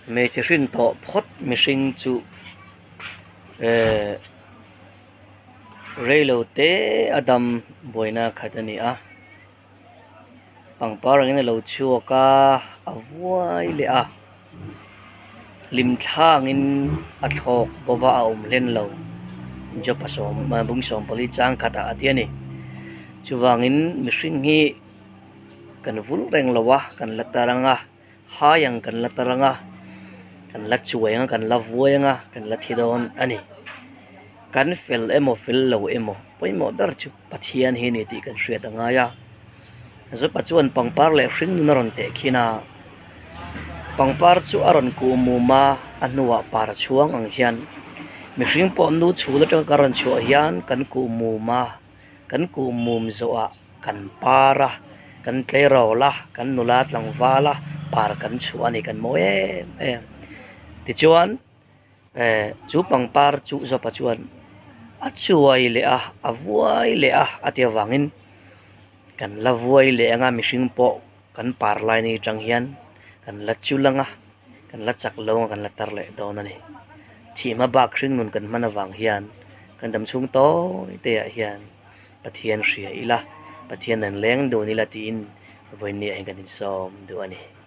Hmeichhe hrin tawh phawt mihring chu eh reilo te a dam buaina khat a ni a pangpar angin a lo chhuak a a vuai leh a hlim thla angin a thlawk bawk a a awm hlen lo job a sawm bung sawmpali chang khatah a ti a ni chuvangin mihring hi kan vul reng lo a kan la tar ang a. Hai ang kan la tar ang a, kan la chuai ang a, kan la vuai ang a, kan la thi dawn a ni. Kan fel emaw fel lo emaw pawimawh ber chu Pathian hi a ni tih kan hriat a ngai a. Zopa chuan pangpar leh hringnun a rawn teh khin a, pangpar chu a rawn kuh mum a, a hnuah par a chhuang ang hian mihring pawh nu chhul atanga kan rawn chhuah hian kan kuh mum a, kan kuh mum zawhah kan par a, kan tleirawl a, kan nula tlangval a, par kan chhuah a ni, kan mawi em em. Tichuan eh chu pangpar chu Zawpa chuan a chuai leh a, a vuai leh a a ti avangin kan la vuai leh ang a, mihring pawh kan par lai ni atang hian kan la chul ang a, kan la chak lo ang a, kan la tar leh dawn a ni. Thihma bak hringnun kan hman avang hian kan dam chhung tawi te ah hian Pathian hria ila, Pathian an leng dun ila tiin vawiin ni ah hian kan insawm duh a ni.